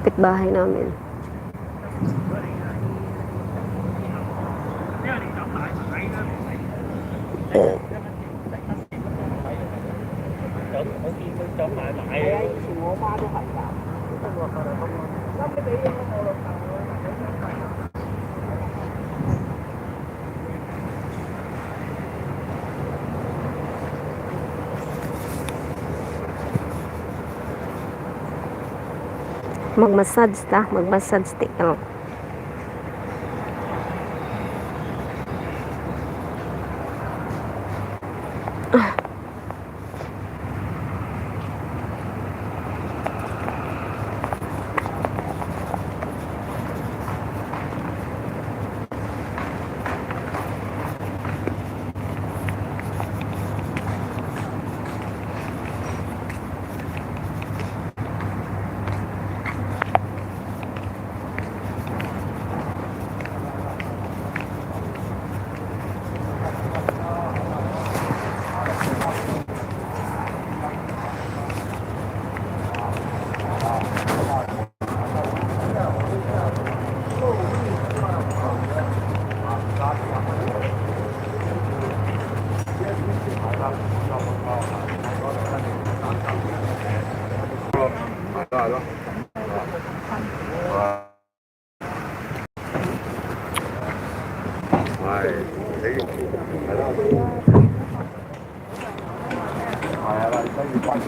Kapitbahay namin. Mag-massage ta, mag-massage ti. 係咯。係，你係啦，係啦，跟住關機。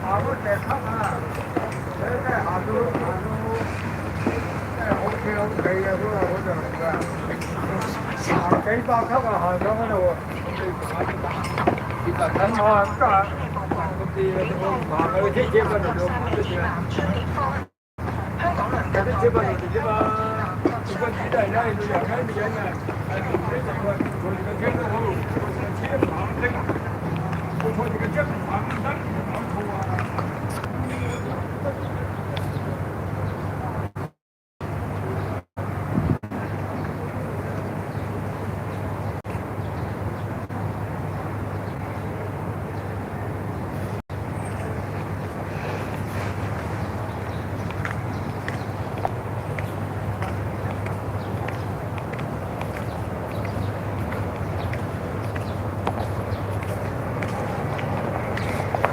行嗰石級啊，你真係行到，真係好企好企嘅嗰個嗰度嚟㗎，行幾百級啊，行上嗰度喎。等我啊，得啊，咁啲我唔行啊，你天天嗰度做唔得嘅。有啲車嗰度啫嘛，個主題咧，佢又睇唔緊嘅，係唔使成個坐住個車都好，坐住個車唔行得啊，我坐住個車唔行得，搞錯啊！